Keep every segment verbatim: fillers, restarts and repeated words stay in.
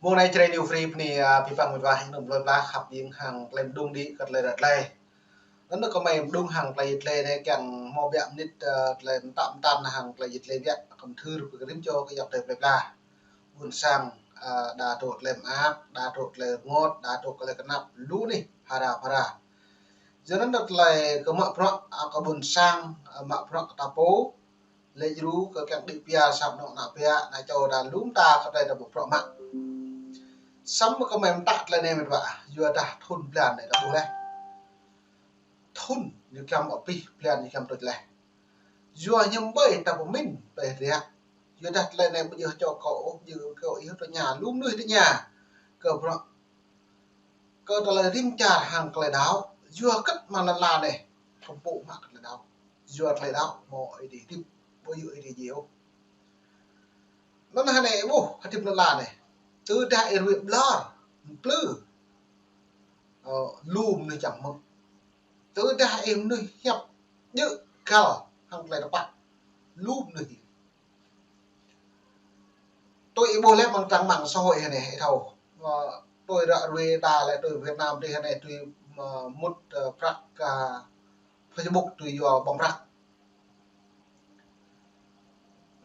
Mông anai Jrai New Free bơni, a, abih bang met wa, ih nŭn plơi pla khăp ƀing hăng tơlơi mơđung đĭ kơ tơlơi ră tơlơi. Anŭn kơmơi mơđung hăng tơlơi tơlơi anai kiăng hmâo biă mơnit, a, tơlơi mơtă mơtăn hăng tơlơi tơlơi biă kăm thưr pơkơrim čô kơ yap tơlơi plơi pla. Ƀôn sang, a, đa dŏ tơlơi mơak, đa dŏ tơlơi rơngot, đa dŏ tơlơi kơnăp, lu anih, phara phara. Yua anŭn tơlơi kơ mă bruă, a, kơ ƀôn sang, a, mă bruă kơ ta pô, lĕ djru kơ kiăng đĭ pia sang anŏ ană bă, ană čô đa lu mơta kơ tơlơi ta ƀu bruă mă. Samơ̆ kơmơi mơtă tơlơi anai met wa, yua dah thŭn blan anai ta ƀuh laih. Thŭn ñu kiăng abih, blan ñu kiăng tuč laih. Yua hiư̆m ƀơi ta pơmĭn tơlơi ră. Yua dah tơlơi anai ƀu djơ̆ čô kâo ôh, djơ̆ kơ ih tơña, lu mơnuih tơña. Kơ bruă, kơ tơlơi rĭm čar hăng tơlơi đaŏ. Yua hơget mơ̆ng lŏn la anai kơkuh pơpŭ mă kơ tơlơi đaŏ. Yua tơlơi đaŏ hmâo Ơi Adai hơdip, ƀu djơ̆ Ơi Adai djai ôh. Anŭn hơnai ih ƀuh hơdip lŏn la anai. Tơdah ih ruai ƀlŏr, plư, ơ, lu mơnuih čang hmư̆. Tơdah ih mơnuih hiăp djơ̆ găl hăng tơlơi tơpă, lu mơnuih. Tui ih ƀuh laih mơ̆ng trang mạng xã hội hơnai, ih thâo. Ơ, tui ră ruai ta lĕ tui Việt Nam tui hơnai tui, ơ, mŭt, ơ, prăk, ơ, Facebook tui yua ƀơ̆ng prăk.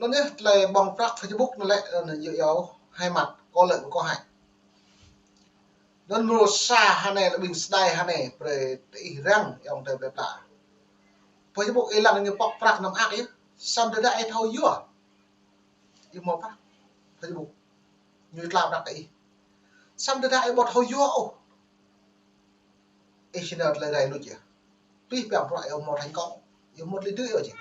Anŭn yơh, tơlơi ƀơ̆ng prăk Facebook anŭn lĕ, ơ, anŭn yơh yua hai mặt, có lợi và có hại. Anŭn mrô sa hơnai lĕ ƀing sơdai hơnai, brơi tơ ih răng, ayŏng adơi plơi pla. Facebook ih lăng ñu pŏk prăk anăm mơak yơh. Samơ̆ tơdah ih thâo yua, ih hmâo prăk. Facebook ñu tla prăk kơ ih. Samơ̆ tơdah ih ƀu thâo yua ôh, ih či nao tơlơi rai luč yơh. Abih bang bruă ih ƀu hmâo thành công, ih ƀu hmâo tơlơi dưi ôh či.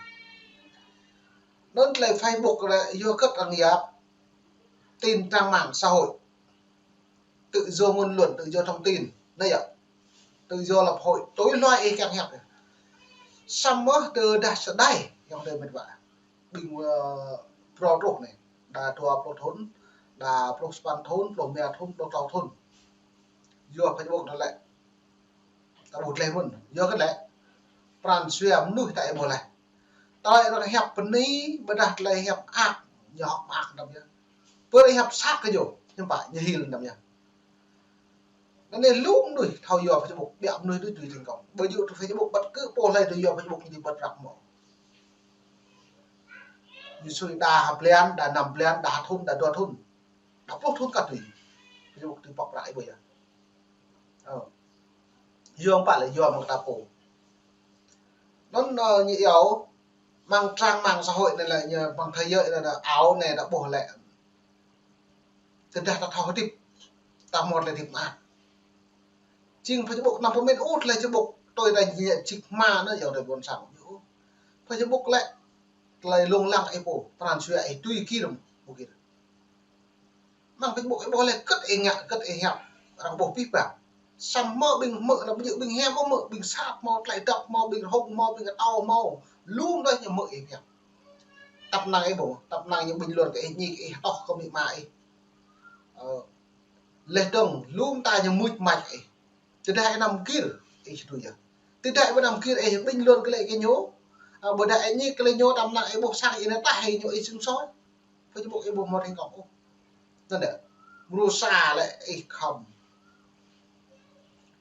Anŭn tơlơi Facebook lĕ yua hơget arăng yap tin, trang mạng xã hội. Tự do ngôn luận, tự do thông tin. Anai yơh. Tự do lập hội, tui hluai ih kiăng hiăp yơh. Samơ̆ tơdah sơdai, ayŏng adơi met wa, ƀing, ơ, phrâo truh anai, đa dua pluh thŭn, đa pluh sapăn thŭn, pluh rơma thŭn, pluh klâo thŭn. Yua Facebook anŭn lĕ ta ƀuh tơlơi mơ̆n. Yua hơget lĕ, pran jua mơnuih ta ih ƀuh laih. Tơlơi arăng hiăp bơni, ƀôdah tơlơi hiăp mơak, ñu hŏk mơak anăm yơh. Pơ arăng hiăp sat kơ ñu, hiư̆m pă ñu hil anăm yơh. Anŭn anai lu mơnuih thâo yua Facebook, biă mơnuih dưi dưi thành công. Ƀu djơ̆ tui Facebook, bất cứ pô hlơi dưi yua Facebook ñu dưi bơ̆t prăk mơ̆. Ñu sui đa ha blan, đa năm blan, đa thŭn, đa dua thŭn, đa pluh thŭn kah dưi. Facebook dưi pŏk prăk ih ƀuh yơh. Ơ. Yua hiư̆m pă lĕ, yua mơ̆ng ta pô. Anŭn, ơ, ñu iâu mơ̆ng trang mạng xã hội anai lĕ, ñu mơ̆ng thế giới anai lĕ, ăt anai ta ƀuh lĕ. Tơdah ta thâo hơdip, ta hmâo tơlơi hơdip mơak. Jing Facebook anăm pơmĭn ôh tơlơi Facebook tui ta ñĕ čih hma anŭn, ayŏng adơi ƀôn sang. Facebook lĕ tơlơi lông lăng ih pô, pran jua ih tui gir ƀu gir. Mơ̆ng Facebook ih ƀuh lĕ hơget ih ngă, hơget ih hiăp, arăng ƀuh abih bang. Samơ̆ ƀing hmư̆ anŭn ƀu djơ̆ ƀing hiam ôh, hmư̆ ƀing sat hmâo, tơlơi dŏp hmâo, ƀing rơhông hmâo, ƀing atâo hmâo. Lu mơnuih ñu hmư̆ ih hiăp. Tăp năng ih ƀuh, tăp năng ñu bình luận kơ ih, ñik ih, tŏh kơ amĭ ama ih. Ơ, laih dơ̆ng lu mơta ñu mŭt mač ih. Tơdah ih anăm gir, ih či tui yơh. Tơdah ih ƀu anăm gir, ih bình luận kơ lĕ kơ ñu. Ơ, ƀôdah ih ñik kơ lĕ ñu, tăp năng ih ƀuh sang ih anai tah ih ñu ih sưng soi. Facebook ih ƀu hmâo thành công ôh. Anŭn yơh. Mrô sa lĕ ih khŏm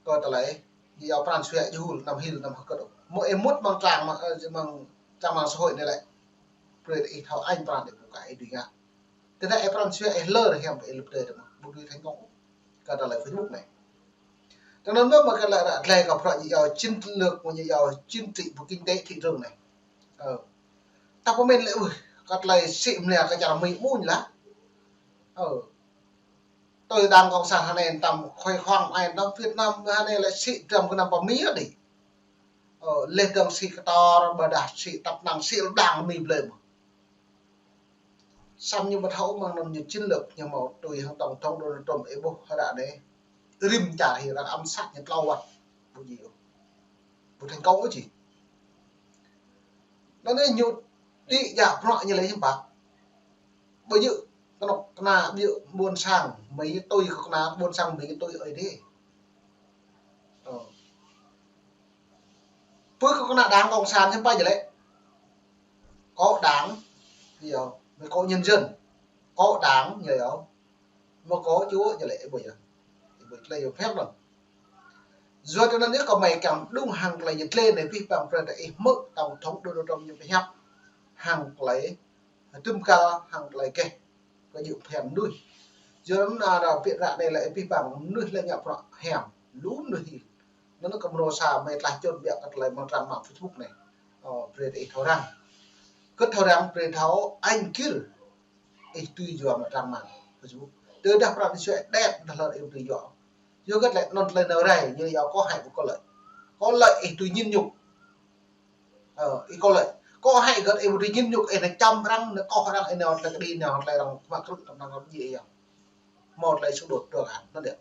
kơ tơlơi, ñu iâu pran jua ih hil, anăm hil, anăm hơget ôh. Mơ̆ ih mŭt mơ̆ng trang, mơ̆ng, ơ, mơ̆ng trang mạng xã hội anai lĕ, brơi ih thâo añ pran ih pô kah ih dưi ngă. Tơdah ih pran jua ih lơr hiam ih lŭp tơi tơ mơ̆, ƀu dưi thành công ôh. Kơ tơlơi Facebook anai. Tơ anŭn mơ̆ kơ lĕ ră tơlơi kơ bruă ñu iâu chiến lược, ñu iâu chính trị và kinh tế thị trường anai. Ơ. Ta pơmĭn lĕ, ơ, kơ tơlơi sĭ mơnia kơ čar Mi mơ̆n lah. Ơ. Tui đảng cộng sản hơnai tăm khuai khoang ai tăm Việt Nam hơnai lĕ sĭ dram kơ năm pă Mi đĭ. Ơ, laih dơ̆ng sĭ kơtor, ƀôdah sĭ tăp năng sĭ lŏn đang Mi blơi mơ̆. Samơ̆ ñu ƀu thâo mơ̆ng anŭn ñu chiến lược ñu hmâo tui hăng tổng thống Donald Trump ih ƀuh hơdră anai. Rĭm čar hĭ arăng ám sát ñu tlâo wơ̆t. Ƀu djơ̆ ôh. Ƀu thành công ôh či. Anŭn anai ñu đĭ djă bruă ñu lĕ hiư̆m pă. Ƀu djơ̆ kơnuk kơna, ƀu djơ̆ ƀôn sang Mi tui kơ kơna ƀôn sang Mi tui Ơi Adai. Ơ. Pơ kơ kơna đảng cộng sản hiư̆m pă ñu lĕ. Có đảng, ñu iâu, mới có nhân dân. Có đảng, ñu iâu. Mơ̆ kâo čuh ñu lĕ, ih ƀuh yơh. Ih ƀuh tơlơi yơh pơhiăp lăng. Yua tui anŭn yơh kâo mơ̆ kiăng mơđung hăng tơlơi yơh tơlơi anai abih bang brơi tơ ih hmư̆ tổng thống Donald Trump ñu pơhiăp hăng tơlơi hơdôm kơ hăng tơlơi keh kơ djơ̆ phiăn mơnuih. Yua anŭn arăng pơhiăp ră anai lĕ abih bang mơnuih lĕ ngă prăk hiam. Lu mơnuih hil. Anŭn kâo mơ̆ rơsa mơ̆ tơlơi čŏt biă kơ tơlơi mơ̆ng trang mạng Facebook anai. Ơ, brơi tơ ih thâo răng. Kơ thâo răng brơi thâo anh kil. Ih tui yua mơ̆ng trang mạng Facebook. Tơdah prăk ñu sui đet dah lơ̆m ih tui yua. Yua hơget lĕ anŭn tơlơi nao rai, ñu yua kâo hăi ƀu kâo lĕ. Kâo lĕ ih tui ñin ñuk. Ơ, ih kâo lĕ. Kâo hăi hơget ih ƀu tui ñin ñuk, ih nao čăm arăng, nao kŏh arăng, ih nao tơlơi kơđi, nao tơlơi arăng mă krư̆ tơm năng arăng djai yơh. Hmâo tơlơi xung đột dua khan, anŭn yơh.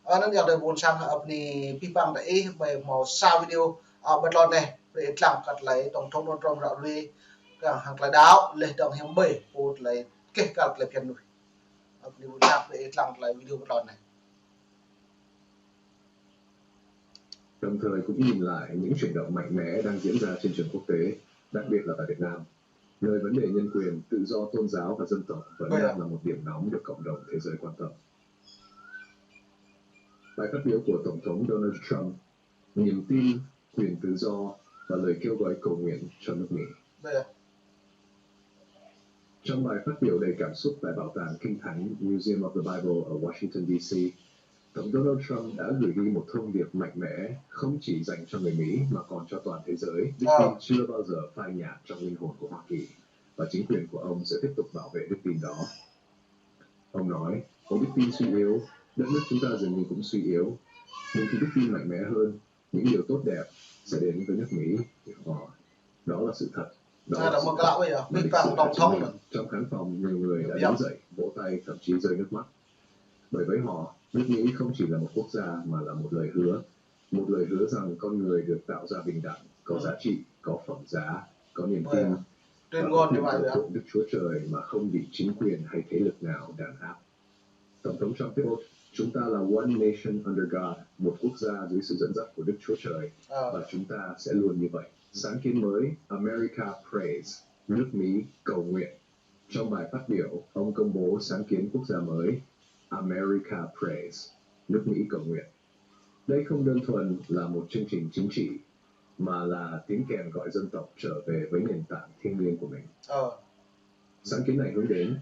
Ơ, anŭn yơh tơlơi ƀôn sang hă ăp anai abih bang tơ ih, ƀơi hmâo sa video, ơ, ƀơi tơlơi anai, brơi ih lăng kơ tơlơi tổng thống Donald Trump ră ruai, kơ hăng tơlơi đaŏ, leh dong hiam ƀơi, pô tơlơi keh kăl tơlơi phiăn mơnuih. Ơ, anai ƀôn sang brơi ih lăng tơlơi video ƀơi tơlơi anai. Đồng thời cũng nhìn lại những chuyển động mạnh mẽ đang diễn ra trên trường quốc tế, đặc biệt là tại Việt Nam, nơi vấn đề nhân quyền, tự do tôn giáo và dân tộc vẫn đang là một điểm nóng được cộng đồng thế giới quan tâm. Bài phát biểu của Tổng thống Donald Trump, niềm tin, quyền tự do và lời kêu gọi cầu nguyện cho nước Mỹ. Trong bài phát biểu đầy cảm xúc tại Bảo tàng Kinh Thánh Museum of the Bible ở Washington, D C, Tổng thống Donald Trump đã gửi đi một thông điệp mạnh mẽ, không chỉ dành cho người Mỹ mà còn cho toàn thế giới. Đức tin chưa bao giờ phai nhạt trong linh hồn của Hoa Kỳ, và chính quyền của ông sẽ tiếp tục bảo vệ đức tin đó. Ông nói, có đức tin suy yếu, đất nước chúng ta dường như cũng suy yếu. Nhưng khi đức tin mạnh mẽ hơn, những điều tốt đẹp sẽ đến với nước Mỹ. Đó là sự thật. Đó là sự thật. Mà lịch sử đã chứng minh. Trong khán phòng, nhiều người đã đứng dậy, vỗ tay, thậm chí rơi nước mắt. Bởi với họ, nước Mỹ không chỉ là một quốc gia mà là một lời hứa. Một lời hứa rằng con người được tạo ra bình đẳng, có giá trị, có phẩm giá, có niềm tin, và có quyền thờ phượng Đức Chúa Trời mà không bị chính quyền hay thế lực nào đàn áp. Tổng thống Trump tuyên bố, chúng ta là one nation under God, một quốc gia dưới sự dẫn dắt của Đức Chúa Trời, và chúng ta sẽ luôn như vậy. Sáng kiến mới, America Prays, nước Mỹ cầu nguyện. Trong bài phát biểu, ông công bố sáng kiến quốc gia mới, America Prays, nước Mỹ cầu nguyện. Đây không đơn thuần là một chương trình chính trị, mà là tiếng kèn gọi dân tộc trở về với nền tảng thiêng liêng của mình. Sáng kiến này hướng đến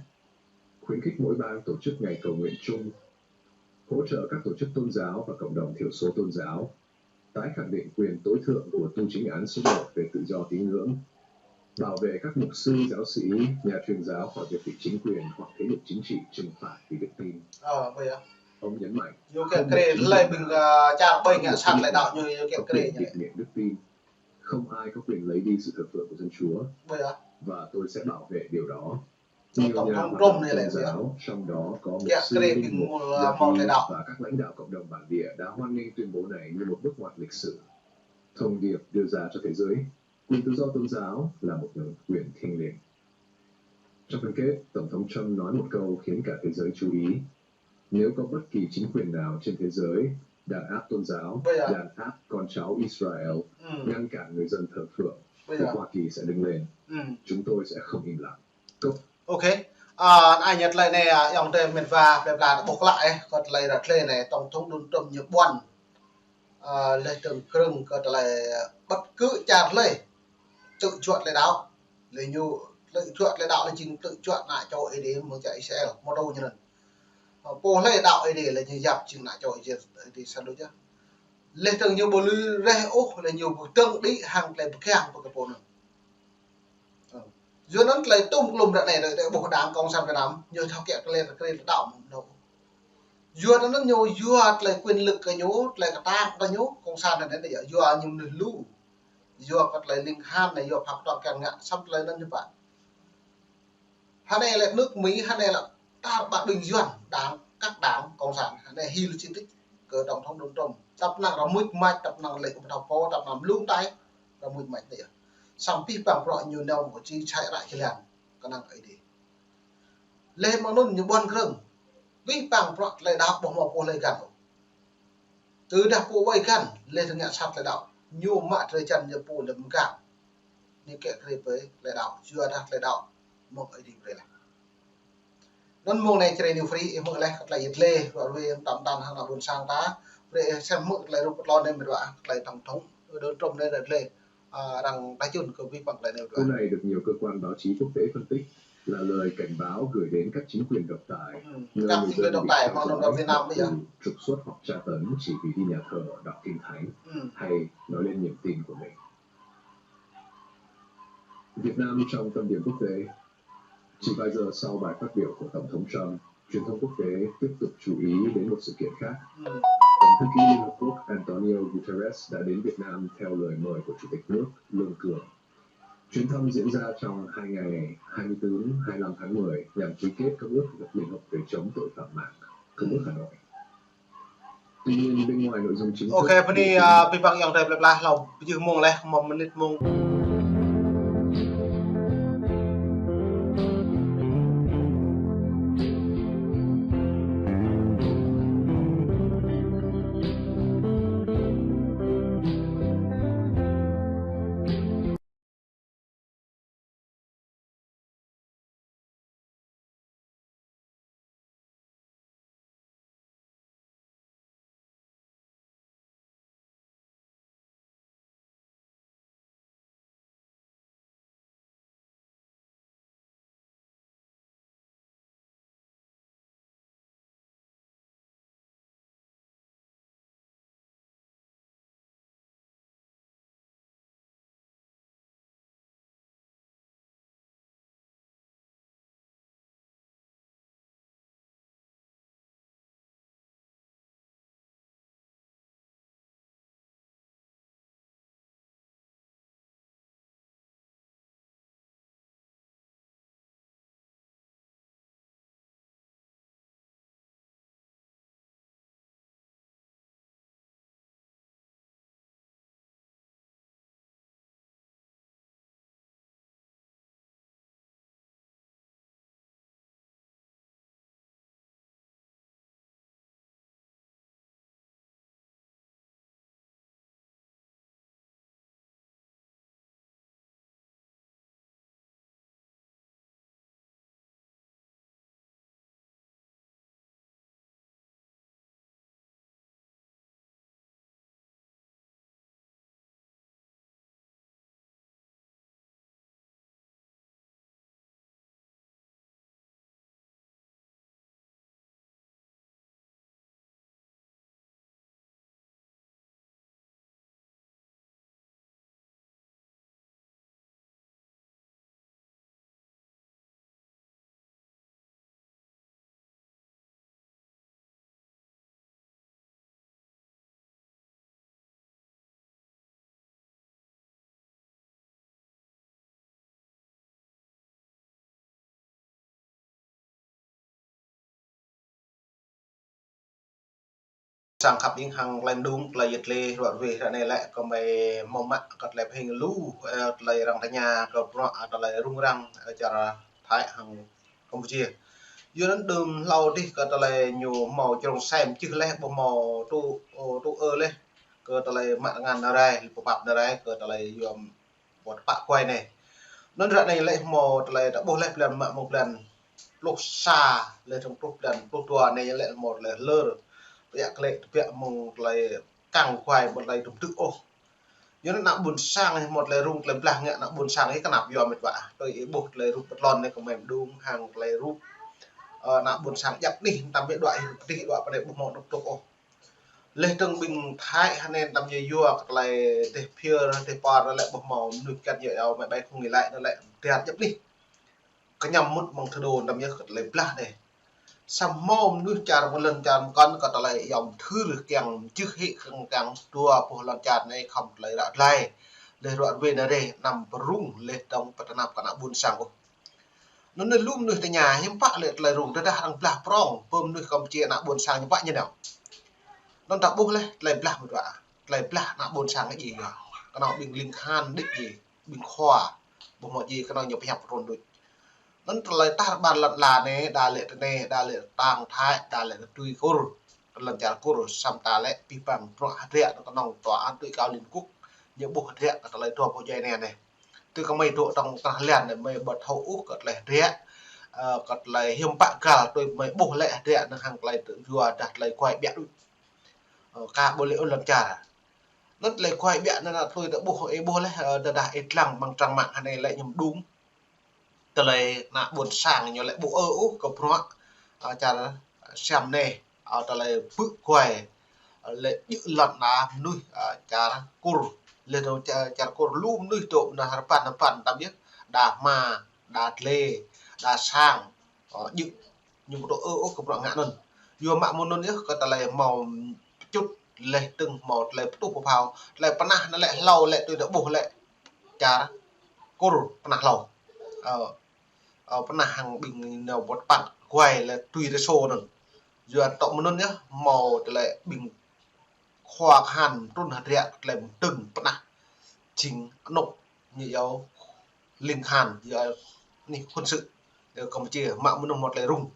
khuyến khích mỗi bang tổ chức ngày cầu nguyện chung, hỗ trợ các tổ chức tôn giáo và cộng đồng thiểu số tôn giáo, tái khẳng định quyền tối thượng của tu chính án số một về tự do tín ngưỡng, bảo vệ các mục sư, giáo sĩ, nhà truyền giáo khỏi việc bị chính quyền hoặc thế lực chính trị trừng phạt vì đức tin. Ông nhấn mạnh, không một chính quyền nào, không một thế lực nào có quyền tịch miệng đức tin. Không ai có quyền lấy đi sự thờ phượng của dân Chúa. Và tôi sẽ bảo vệ điều đó. Nhiều nhà hoạt động tôn giáo, trong đó có mục sư, linh mục, nhà truyền và các lãnh đạo cộng đồng bản địa đã hoan nghênh tuyên bố này như một bước ngoặt lịch sử. Thông điệp đưa ra cho thế giới, quyền tự do tôn giáo là một quyền thiêng liêng. Trong phần kết, Tổng thống Trump nói một câu khiến cả thế giới chú ý. Nếu có bất kỳ chính quyền nào trên thế giới đàn áp tôn giáo, đàn áp con cháu Israel, ngăn cản người dân thờ phượng, thì Hoa Kỳ sẽ đứng lên. Chúng tôi sẽ không im lặng. Ơ, anai ñu tơlơi anai, ayŏng adơi met wa, plơi pla ta ƀuh klă ih, kơ tơlơi ră tơlơi anai, tổng thống Donald Trump ñu ƀuăn. Ơ, leh dơ̆ng krơ̆ng kơ tơlơi, ơ, bất cứ čar tơlơi. Tơlơi juăt tơlơi đaŏ. Leh ñu, tơlơi juăt tơlơi đaŏ lĕ jing tơlơi juăt ană čô Ơi Adai mơ̆ng čar Israel, mơ̆ tơl ñu anŭn. Ơ, pô tơlơi đaŏ Ơi Adai lĕ ñu yap jing ană čô Ơi Adai sơđŭ yơh. Leh dơ̆ng ñu ƀu lui reh ôh, leh ñu ƀu dơ̆ng đĭ hăng tơlơi pơgang pơ kơ pô anŭn. Ơ. Yua anŭn tơlơi tŭm klum ră anai, tơlơi ƀuh đảng Cộng sản Việt Nam, ñu thâo kiăng tơlơi, tơlơi đaŏ mơ̆n. Yua anŭn ñu yua tơlơi quyền lực kơ ñu, tơlơi kơtang kơ ñu, Cộng sản anŭn yơh, yua ñu mơnuih lu. Yua kơ tơlơi ling han anai, yua phak tuang kiăng ngă, săm tơlơi anŭn ñu pă. Hơnai lĕ nước Mỹ, hơnai lĕ tar ƀar ƀing Yuan, đảng, các đảng Cộng sản, hơnai hil sĭt kơ tổng thống Donald Trump. Tăp năng rơmuč mač, tăp năng lĕ ƀu thâo pô, tăp năng mlum tai, rơmuč mač anai yơh. Săm abih bang bruă ñu nao mơ̆ng či sai ră jơlan, kơnang Ơi Adai. Leh mơ̆ng anŭn ñu ƀuăn krơ̆ng. Abih bang bruă tơlơi đaŏ ƀu hmâo pô tơlơi găn. Tơdah pô wai găn, leh dơ̆ng ngă sat tơlơi đaŏ. Ñu mă drơi jăn ñu pô lĕ mơgang. Ñu kiăng krê pơ tơlơi đaŏ, yua dah tơlơi đaŏ mơ̆ng Ơi Adai brơi leh. Anŭn mông anai Jrai New Free, ih hmư̆ laih kơ tơlơi yet lĕ, ruă ruê tơm tăn hăng ană ƀôn sang ta, brơi ih sem hmư̆ tơlơi rup pơtlon anai mĕt wa, tơlơi tổng thống, ơ, đơn trôm anai yet lĕ, ơ, arăng ta čun kơ abih bang tơlơi anai mĕt wa. Câu này được nhiều cơ quan báo chí quốc tế phân tích là lời cảnh báo gửi đến các chính quyền độc tài, nơi người dân bị theo dõi, bắt tù, trục xuất hoặc tra tấn chỉ vì đi nhà thờ, đọc kinh thánh hay nói lên niềm tin của mình. Việt Nam trong tâm điểm quốc tế. Chỉ vài giờ sau bài phát biểu của Tổng thống Trump, truyền thông quốc tế tiếp tục chú ý đến một sự kiện khác. Tổng thư ký Liên Hợp Quốc Antonio Guterres đã đến Việt Nam theo lời mời của Chủ tịch nước Lương Cường. Chuyến thăm diễn ra trong hai ngày, hai mươi tư, hai mươi lăm tháng mười, nhằm ký kết Công ước Liên Hợp Quốc về chống tội phạm mạng, Công ước Hà Nội. Ok, bơni, ơ, abih bang ayŏng adơi plơi pla, hlâo pơjưh mông laih, mơ̆ng mơnit mông. Sang khăp ƀing hăng tơlơi mơđung, tơlơi yet lĕ, ruă ruê ră anai lĕ, kơmơi hmâo mă kơ tơlơi pơhing lu, ơ, tơlơi arăng tơña kơ bruă, ơ, tơlơi rŭng răng, ơ, čar Thái hăng Campuchia. Yua anŭn đưm hlâo dih kơ tơlơi ñu hmâo črông sem čih laih, ƀu hmâo tŭ, ơ, tŭ ư laih kơ tơlơi mă tơngan nao rai, pơpap nao rai kơ tơlơi yua ƀu tơpă kuai anai. Anŭn ră anai lĕ hmâo tơlơi ta ƀuh laih blan mă mơ̆ng blan pluh sa, laih dơ̆ng pluh blan pluh dua anai lĕ hmâo tơlơi hlơr. Tơbiă klĕ, tơbiă mơ̆ng tơlơi kăng kuai ƀu tơlơi tŭm tư̆ ôh. Yua anŭn ană ƀôn sang hmâo tơlơi rŭng tơlơi blah ngă ană ƀôn sang ih kơnăp yua mĕt wa. Tui ih ƀuh tơlơi rup pơtlon anai kơmơi mơđung hăng tơlơi rup, ơ, ană ƀôn sang djăp anih, tăm ƀĕ đuaĭ ih pơtih đuaĭ pơ anai ƀu hmâo anŭn tŭk ôh. Laih dơ̆ng ƀing Thái hơnai tăm yua yua kơ tơlơi dêh phiơr, dêh pơr lĕ ƀu hmâo mơnuih kăn yua yua mă ƀai khung ih lăi anŭn lĕ tiar djăp anih. Kơñăm mŭt mơ̆ng tơdô tăm yơh kơ tơlơi blah anai. Samơ̆ mơnuih čar mơlŏn čar mơkŏn kơ tơlơi yom thưr kiăng mơjưh hĭ kiăng kiăng dua boh lŏn čar anai khŏm tơlơi ră glai. Laih ruă ruê anai rĕ anăm pơrŭng laih dơ̆ng pơtơnap kơ ană ƀôn sang ôh. Anŭn anai lu mơnuih tơña hiư̆m pă lĕ tơlơi rŭng, tơdah arăng blah prŏng, pơ mơnuih Campuchia ană ƀôn sang ñu pă ñu nao. Anŭn ta ƀuh laih tơlơi blah mơ̆n wa. Tơlơi blah ană ƀôn sang ñu djai yơh. Kơnơ̆ng ƀing ling khan đĭ djai, ƀing khua, ƀu hmâo djai kơnơ̆ng ñu pơhiăp rôn đôč. Anŭn tơlơi tar ƀar lŏn ala anai, đa lĕ tơ anai, đa lĕ tang Thái, đa lĕ tui Kur, lŏn čar Kur, samơ̆ ta lĕ abih bang bruă hơdră kơnơ̆ng tòa án tối cao Liên Quốc, ñu ƀuh hơdră kơ tơlơi dŏ pơ djai anai anai. Tui kơmơi dŏ tŏng tơnah lăn anai, mơi ƀu thâo ôh kơ tơlơi hơdră, Ơ, kơ tơlơi hiam pă găl tui mơi ƀuh lĕ hơdră anŭn hăng tơlơi tơ-, yua dah tơlơi kuai ƀiă đôč. Ơ, ka ƀu lĕ ôh lŏn čar. Anŭn tơlơi kuai ƀiă anŭn tui tơ ƀuh, ih ƀuh lĕ, ơ, tơdah ih lăng amăng trang mạng hơnai lĕ ñu mơđung. Tơlơi ană ƀôn sang ñu lĕ ƀu ơ ôh kơ bruă, ơ, čar Siam anai, ơ, tơlơi pơkuai, ơ, lĕ djơ̆ lŏn đa mơnuih, ơ, čar Kur. Lĕ dong čar, čar Kur lu mơnuih dŏ anai rơpăn rơpăn tam yơh. Đa hma, đa tlê, đa sang, ơ, djơ̆ ñu ƀu dŏ ơ ôh kơ bruă ngă anŭn. Yua mă mơ̆ng anŭn yơh kơ tơlơi hmâo pơčŭt leh tơ̆ng hmâo tơlơi pơtuh pơphao. Tơlơi pơnah anŭn lĕ hlâo lĕ tui tơ ƀuh lĕ čar Kur pơnah hlâo. Ơ, ơ, pơnah hăng ƀing nao bơ̆t păt kuai lĕ tui tơ sô anŭn. Yua tŏ mơ̆ng anŭn yơh hmâo tơlơi ƀing khua khan trŭn hơdră tơlơi mơdơ̆ng pơnah jing anŏ ñu yua ling khan, yua anih khuôn sự, yua Campuchia, mă mơnuih mơ̆ tơlơi rŭng.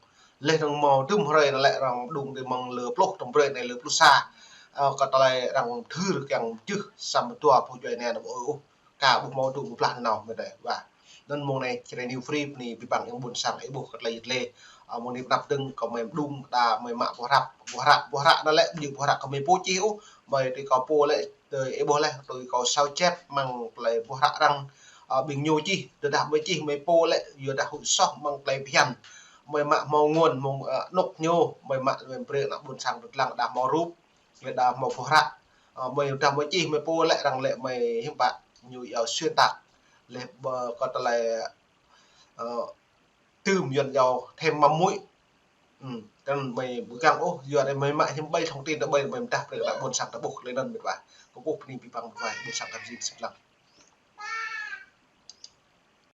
Leh anŭn hmâo tơm hrơi anŭn lĕ arăng mơđung tơ mơ̆ng lơ pluh, tơm hrơi anai lơ pluh sa. Ơ, kơ tơlơi arăng thâo kiăng čih samơ̆ dua pô djuai anai anŭn ƀu ôh. Ka ƀu hmâo tŭ ƀu blah nanao mơ̆ tơ̆. Wah. Anŭn mơ̆ng anai Jrai New Free bơni abih bang ayŏng ƀôn sang ih ƀuh kơ tơlơi yit lĕ. Ơ, mơ̆ng anai pơnăp dơ̆ng kơ mơi mơđung đa mơi mă boh hrăp. Boh hrăp, boh hrăp anŭn lĕ, ƀu djơ̆ boh hrăp kơ mơi pô čih ôh. Mơi tui kâo pô lĕ, tơ ih ƀuh lĕ, tui kâo sao chép amăng tơlơi boh hrăp arăng, ơ, ƀing ñu čih, tơdah mơi čih mơi pô lĕ, yua dah huĭ soh amăng tơlơi phiăn. Mơi mă hmâo nguồn, hmâo, ơ, anŏ ñu, mơi mă mơi brơi ană ƀôn sang tơdlăng đa hmâo rup, lĕ đa hmâo boh hrăp. Ơ, mơi dah mơi čih mơi pô lĕ arăng lĕ mơi hiư̆m pă ñu yua xuyên tạc. Lĕ ƀơ kơ tơlơi, ơ, tơm yuan yua thêm mắm muối. Ừm, tơl mơi ƀu kiăng ôh, yua anai mơi mă hiư̆m ƀơi thông tin tơ ƀơi mơi mơdah brơi kơ ană ƀôn sang ta ƀuh lĕ anŭn mĕt wa. Kâo ƀuh bơni abih bang mĕt wa, ƀôn sang ta jing sĭt lăng.